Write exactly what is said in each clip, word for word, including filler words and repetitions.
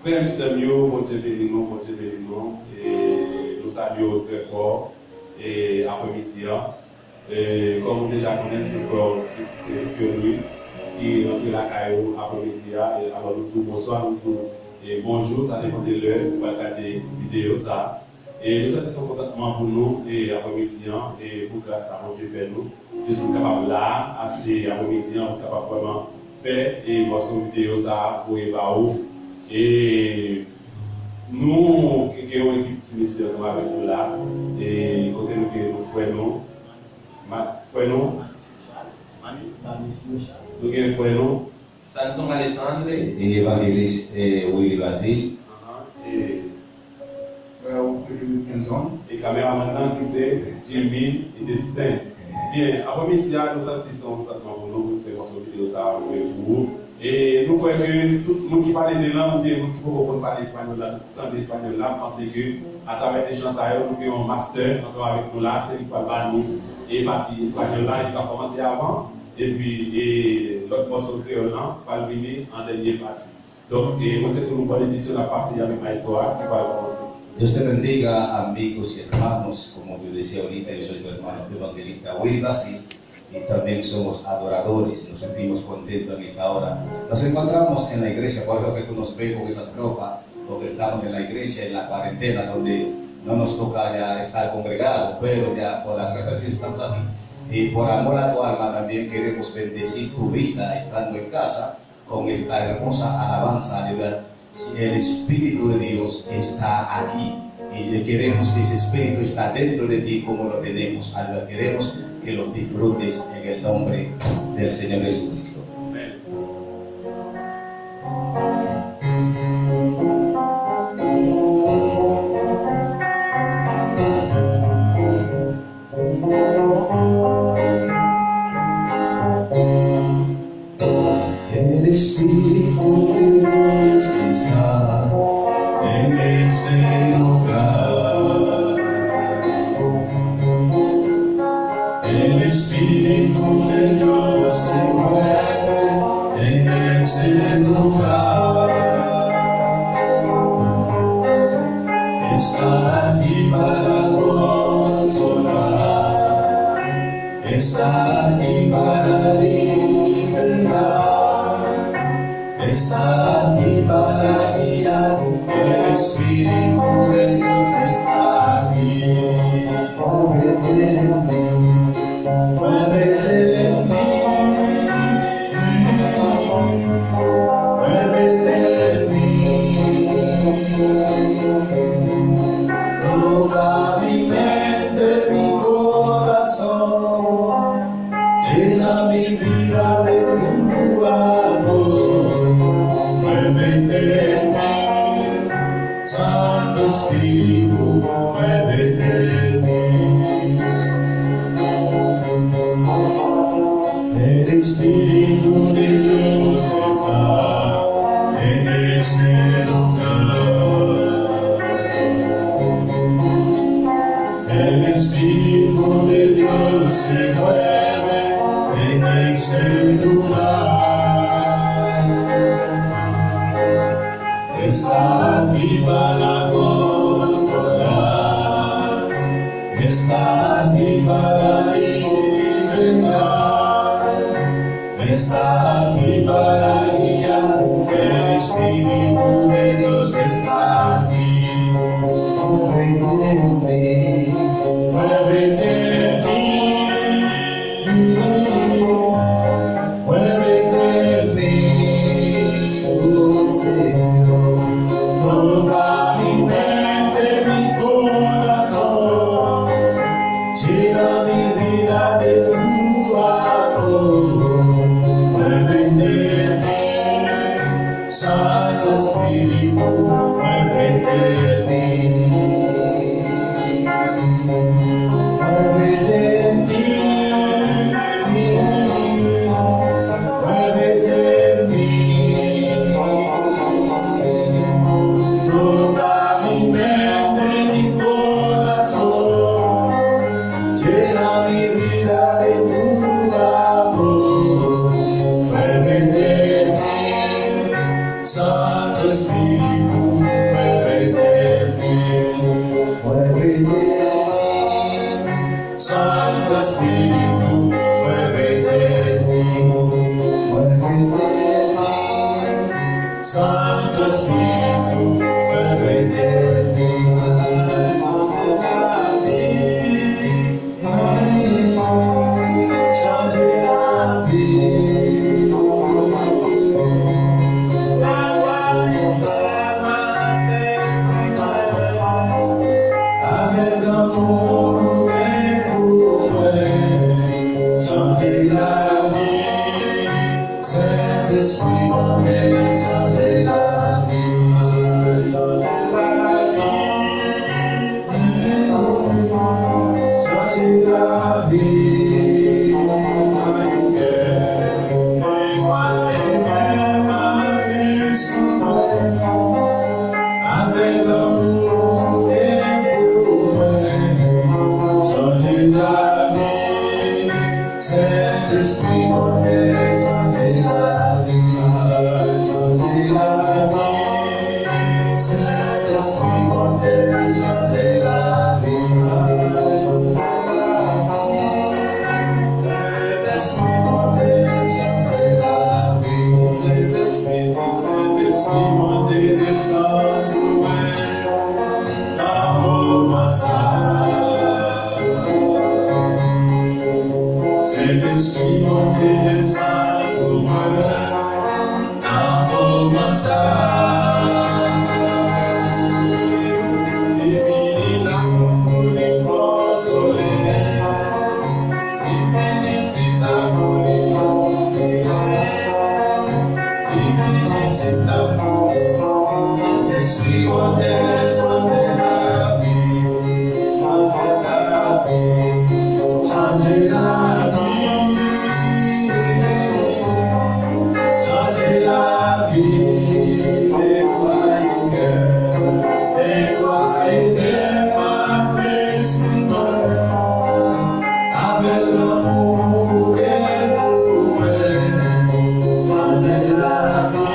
Frè m, sè m yo, Bondye beni nou, Bondye beni nou. E nou salye w trè fò e aprèmidi an. E kòm ou deja konnen, se frè w Christian Pierre Louis ki rantre lakay ou aprèmidi a. E alò, nou di w bonswa, nou di w e bonjou, sa depann de lè ou pral gade videyo sa a. E nou swete se yon kontantman pou nou e aprèmidi an e pou gras sa Bondye fè nou. Jis pou n kapab la a, achte aprèmidi an, pou n kapab vrèman fè e mòso videyo sa a voye ba ou. E nou gen yon ekip ti mesye ansanm avèk nou la. E kote nou gen nou frè nou, ma- frè nou, nou gen frè nou Sanson Alexandre. E evanjelis e Willy Basile. Ahan. E frè w Frederick Kenson. E kameramann nan ki se Jimmy Destin. Byen, aprèmidi a, nou santi se yon kontantman pou nou pou n fè mòso videyo sa a voye pou ou. E nou kwè ke tout moun ki pa t ede l lan oubyen moun ki poko konn pale espanyòl la, tout tande espanyòl la, m panse ke atravè echanj sa yo, nou gen yon master ansanm avèk nou la, se li k pral ba nou e pati espanyòl la, li pral kòmanse avan, epi e lòt mòso kreyòl lan pral vini an dènye pati. Donk, e mwen se pou nou pran edisyon n ap pase avèk maestro a ki pral kòmanse. Dios te bendiga, amigos y hermanos. Como yo decía ahorita, yo soy tu hermano evangelista Willy Basile. Y también somos adoradores. Nos sentimos contentos en esta hora. Nos encontramos en la iglesia, por eso que tú nos ves con esas ropas, porque estamos en la iglesia, en la cuarentena, donde no nos toca ya estar congregados, pero ya por la gracia de Dios estamos aquí. Y por amor a tu alma también queremos bendecir tu vida estando en casa con esta hermosa alabanza, aleluya. Si el Espíritu de Dios está aquí, y le queremos que ese Espíritu está dentro de ti como lo tenemos, aleluya. Queremos que lo disfrutes en el nombre del Señor Jesucristo. Amén. El Espíritu de Dios está en este lugar. El Espíritu de Dios se mueve en este lugar. Está aquí para consolar. Está aquí para libertar, está aquí para guiar. El Espíritu de Dios está aquí. Muévete en mí, muévete en mí. Muévete en mí, toca mi mente, mi corazón, llena mi vida de tu amor. Muévete en mí, Santo Espíritu, muévete en mí. El Espíritu de Dios está en este lugar. El Espíritu de Dios se mueve en este lugar. Está aquí para consolar, está aquí para libertar, está aquí para guiar. El Espíritu de Dios está aquí. Muévete en mí, muévete en mí. Muévete en mí, oh Señor. Toca mi mente, mi corazón. Llena mi vida de tu amor. Muévete en mí. Santo Espíritu, muévete en mí. Muévete en mí. Muévete en mí. Toca mi mente, mi corazón. Llena mi vida de tu amor. Muévete en mí. Sentespri tou, mwen rete li, mwen rete li. Sentespri tou, mwen rete li, mwen rete li. Sentespri tou, mwen rete li, mwen chanje lavi. Chanje lavi. Avèk lanmou ou gen pou mwen, chanje lavi. Sentespri Bondye, chanje lavi. Chanje lavi. Chanje lavi. Avèk lanmou ou gen pou mwen, chanje lavi. Sentespri Bondye, chanje lavi, chanje lavi. Sentespri Bondye, chanje lavi, chanje lavi. Sentespri Bondye, chanje lavi. Sentespri, Sentespri Bondye, desann sou mwen nan moman sa. Sentespri Bondye desann sou mwen nan moman sa. Li vini la pou li konsole. Li vini si la pou li konfime. Li vini si la pou li konfime. Sentespri Bondye chanje lavi. Chanje lavi, chanje lavi, chanje lavi. Netwaye kè, netwaye kè ak lespri mwen. Avèk lanmou ou gen pou mwen, chanje lavi.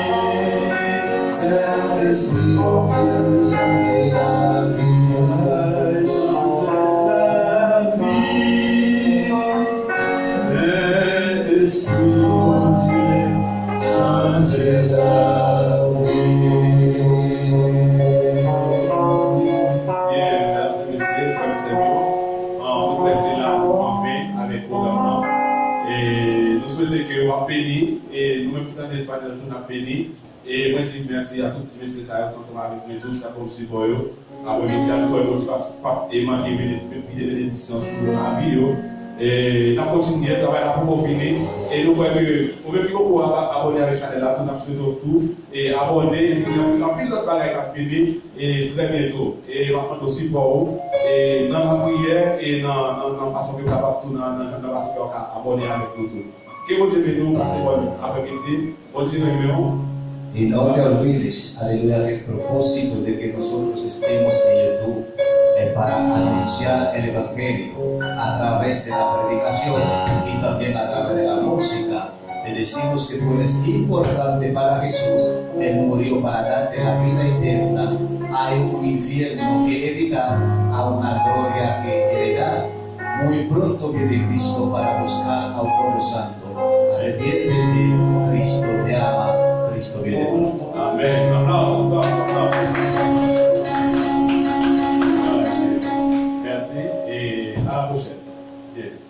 Sentespri Bondye, chanje lavi, chanje lavi. Sentespri Bondye, chanje lavi. Byen, medam e mesye, frè m, sè m yo, an, nou prèske la pou anfen avèk pwogram nan. E nou swete ke w ap beni, e nou menm ki tande espanyòl tou, n ap beni. E mwen di mèsi a tout ti mesye sa yo ki ansanm avèk mwen tou, ki t ap ban m sipò yo. Aprèmidi a, nou kwè Bondye p ap, p ap, e, manke bene-, vide benediksyon sou lavi yo. E n ap kontinye, travay la poko fini. E nou kwè ke ou menm ki poko ab-, abòne avèk chanèl la, tou n ap swete w tou, e, abòne, epi gen anpil lòt bagay k ap vini, e, trè byento. E m ap mande w sipò ou, e, nan lapriyè, e nan, nan, nan fason ke w kapab tou, nan, nan, nan fason ke w ka abòne avèk nou tou. Ke Bondye beni w, pase bòn aprèmidi. Bondye renmen w. Y no te olvides, aleluya, que el propósito de que nosotros estemos en YouTube es para anunciar el Evangelio a través de la predicación y también a través de la música. Te decimos que tú eres importante para Jesús. Él murió para darte la vida eterna. Hay un infierno que evitar a una gloria que heredar. Muy pronto viene Cristo para buscar a un pueblo santo. Arrepiéntete, Cristo te ama, Cristo viene pronto. Amèn. Aplauso, aplauso, aplauso. Merci. Et à la prochaine. Bien.